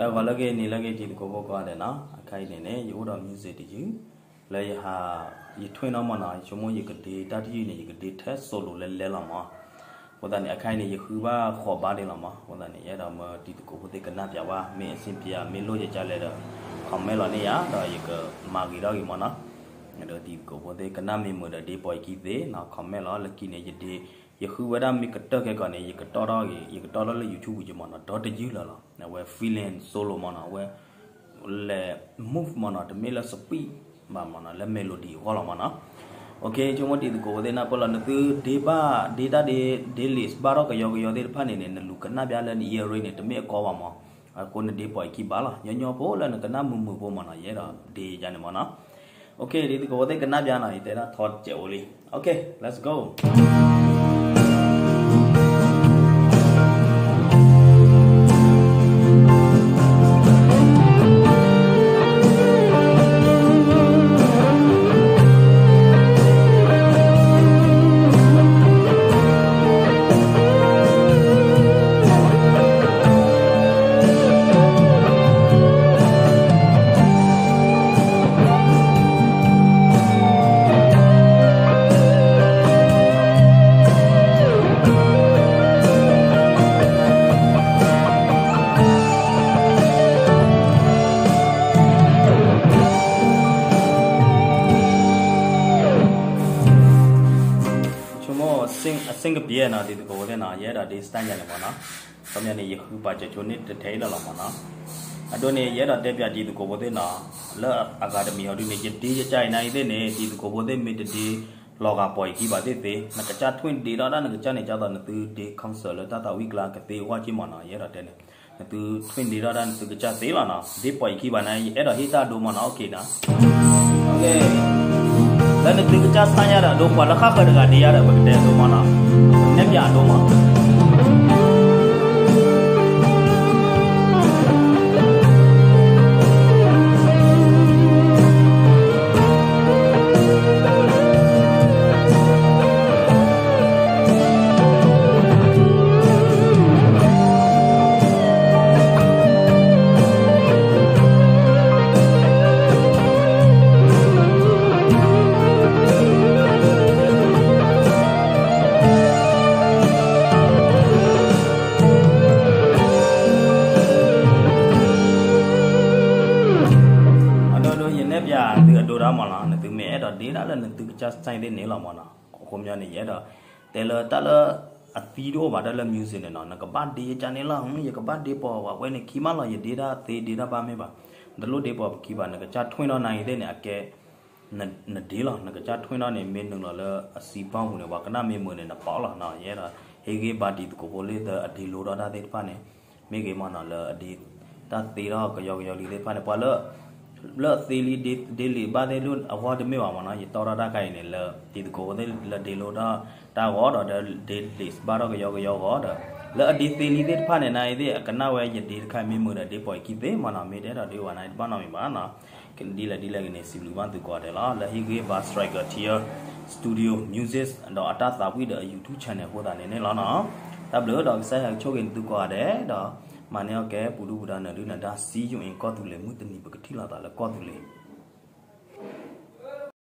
ဂီၤလၢအဂ့ၤ နံၤလၢအဂ့ၤ တံၤသကိးဖိကိးဂၤဒဲးနီၤ, အခါအံၤန့ၣ်န့ၣ် ယအိၣ်ဒီး music တယုၢ် လၢယဟး ယထွ့ၣ်နီၣ်မ့ၢ်နီၤ, ယဆိကမိၣ်ယကဒ့တၢ်တယုၢ်န့ၣ် ယကဒ့ထဲ solo လဲၤလဲၤလီၤမး. အဃိသတးန့ၣ် အခါအံၤန့ၣ် ယဃုဘၣ်ဃိးဘးဒံးလီၤမး. အဃိသတးန့ၣ် ယအဲၣ်ဒိးမၢတံၤသကိးဖိသ့ၣ်ကနၣ်ပၠးဝဲ, မ့ၢ်အဆင်ပြေ မ့ၢ်လိၣ်ယကလဲၣ်ဒီး comment လီၤန့ၢ်ယၤ ဒီးယကမၤဂ့ၤထီၣ်ဂ့ၤမ့ၢ်နီၤ. ဒီးတံၤသကိးဖိသ့ၣ်ကနၣ်မ့ၢ်မုာ်ဒီး ဒ့ပိာ်ယခံသ့နီၤ, comment လီၤ. လၢခံန့ၣ် ယဒ့ ယဃုဝဲဒၣ်မ့ၢ်ကတၢၢ်ခဲကီးန့ၣ် ယကတီၣ်ထီၣ်ဂ့ၤ ယကတီၣ်ထီၣ်လၢ YouTube ပူၤကမ့ၢ်နီၤ, ဒီတယုၢ်လၢာ်လီၤ. အဝဲ feeling solo မ့ၢ်နီၤ, အဝဲ လဲၤ move မ့ၢ်နီၤ, တမ့ၢ်လၢ speed ဘၣ်မ့ၢ်နီၤ, လၢ melody အဂီၢ်လီၤမ့ၢ်နီၤ. ဆိကမိၣ်တံၤသကိးဖိသ့ၣ်နၢ်ပၢၢ်လီၤ, နသုဒ့ဘၣ် ဒ့တၢ်ဒ့ ဒ့ lyrics ဘၣ်ထီၣ်ကယီကယီသ့ၣ်တဖၣ်န့ၣ်န့ၣ် နလူၤကနၣ်ပၠးလၢန earring န့ၣ် တမ့ၢ်အကီဘၣ်မး. အဃိနဒ့ပိာ်ယခံဘၣ်လီၤ. ညီညီဖိလၢနကနၣ်မုာ်မုာ်ဖိမ့ၢ်နီၤ, ယအဲၣ်ဒိးဒ့ယၤန့ၣ်မ့ၢ်နီၤ. တံၤသကိးဖိသ့ၣ်ကနၣ်ပၠးနီၤ, ယတဲဒၣ်ထီတစဲးအိၣ်လံ. Okay, let's go. ဆိကမိၣ် အဆ့ၣ်ကပျဲနီၤ, တံၤသကိးဖိသ့ၣ်နီၤ, ယအဲၣ်ဒိးဒ့ style ယၤန့ၣ်မ့ၢ်နီၤ. ခီပညီန့ၣ် ယဃုပာ်စၢၤဆိန့ၣ်တထဲအံၤလီၤလီၤမ့ၢ်နီၤ. အဒိန့ၣ် ယအဲၣ်ဒိးတဲပၠးတံၤသကိးဖိသ့ၣ်နီၤ, လၢအဂၤတမံၤအီၤဒုန့ၣ် ယဒ့ယကစၢ်အံၤနၤအံၤသ့ၣ်န့ၣ် တံၤသကိးဖိသ့ၣ်မ့ၢ်တဒ့ လီၤဂာ်ပိာ်ယခံဘၣ်သ့ၣ်သ့, နကစၢ်ထွ့ၣ်ဒ့ထီၣ်ဒၣ်နကစၢ်န့ၣ် ဒ်သိးနသုဒ့ concert လၢတၢ်သးဝံၣ်ကျါကသ့အဂီၢ်က့မ့ၢ်နီၤ, ယအဲၣ်ဒိးတဲန့ၣ် နသုထွ့ၣ်ဒ့ထီၣ်ဒၣ်နသုကစၢ်သ့လီၤနီၤ, ဒ့ပိာ်ယခံဘၣ်န့ၣ် ယအဲၣ်ဒိးဟ့ၣ်တၢ်အဒိမ့ၢ်နီၤ, okay နီၤ. လၢနသုကစၢ် style ယၤဒီးအဒိ ပှၤလၢဃၣ်ဃၢၤတဂၤဒ့ယၤဒီး ပကတဲအဒိမ့ၢ်နီၤ, နဲၣ်ပၠးအဒိမ့ၢ် အဒိဒိ ယနဲၣ်ပၠးသုအဒိဒၣ်မ့ၢ်လီၤ, နသုမ့ၢ်အဲၣ်ဒိးဒ့ဒၣ်လၢနသုကစၢ် style သ့ၣ်န့ၣ်လီၤမ့ၢ်နီၤ. အဃိမ့ၢ်န့ၣ် ယအဲၣ်ဒိး တဲလၢတၢ်လၢအသံတအိၣ်ဘၣ် တၢ်လၢ music န့ၣ်နီၤ, နကဘၣ်ဒ့ယကန့ၣ်လီၤ, ယကဘၣ်ဒ့ပိာ်ဝဲန့ၣ်ခံမးလီၤ, ယဒ့တၢ်သ့ဒ့တၢ်ဘၣ်မ့ၢ်ဘၣ်, နတလိၣ်ဒ့ပိာ်ပခံဘၣ်, နကစၢ်ထွ့ၣ်နီၣ်နၤအံၤသ့ၣ်န့ၣ် အကဲ နဒ့လီၤ, နကစၢ်ထွ့ၣ်နီၣ်န့ၣ် မ့ၢ်နုာ်လီၤလၢအစံးဘၣ်ပူၤန့ၣ် ပှၤကနၣ်မ့ၢ်မုာ်န့ၣ် နပိာ်လီၤနီၤ. ယအဲၣ်ဒိး ဟ့ၣ်ဂံၢ်ဘါတံၤသကိးဖိလၢအဒ့လိထီၣ်တၢ်သ့ၣ်တဖၣ်န့ၣ် မ့ၢ်ဂ့ၤမ့ၢ်နီၤ လၢအဒ့ တၢ်သ့ထီၣ်ကယီကယီလံသ့ၣ်တဖၣ်န့ၣ် ပှၤလၢ လၢအသ့လံ ဒ့လံာ်ဘၣ်သ့ၣ် အဂီၢ်တမ့ၢ်ဘၣ်မ့ၢ်နီၤ, ယတီၣ်ထီၣ်တၢ်ခါအံၤန့ၣ် လၢတံၤသကိးဖိသ့ၣ်လၢဒ့လိထီၣ်တၢ်အဂီၢ်ဒီး ဒ့လံာ်ဘၣ်ထီၣ်ကယီကယီအဂီၢ်ဒီး လၢအဒ့သ့လံသ့ၣ်တဖၣ်န့ၣ် နအံၤသ့ၣ် အကနၣ်ဝဲယဒ့တခါမ့ၢ်မုာ်ဒီး ဒ့ပိာ်ယခံသ့မ့ၢ်နီၤ, မ့ၢ်တအဲၣ်ဒိးဒ့ဝဲန့ၣ် တဘၣ်နီတမံၤဘၣ်နီၤ. ဒ်လဲၣ်ဒ်လဲၣ်ဂ့ၤန့ၣ် စံးဘျုးဘၣ်သုကိးဂၤဒဲးလီၤ လၢဟ့ၣ်ဂံၢ်ဘါ Striker Tier Studio Music ဒီးအတၢ်သးဝံၣ်ဒီးအ YouTube channel အဃိသတးန့ၣ်န့ၣ်လီၤနီၤ. တၢ်ဘျုးဒီးကစၢ်ယွၤကဆိၣ်ဂ့ၤနသုကိးဂၤဒဲးဒီး မၤန့ၢ်အီၣ်ကဲပူၤဒုၣ်ပူၤဒါနၢၤဒုၣ်နၢၤဒါ see you in ကီၢ်သူလ့ၤ မုၢ်တနံၤပကထံၣ်လိာ်သးလၢကီၢ်သူလ့ၤ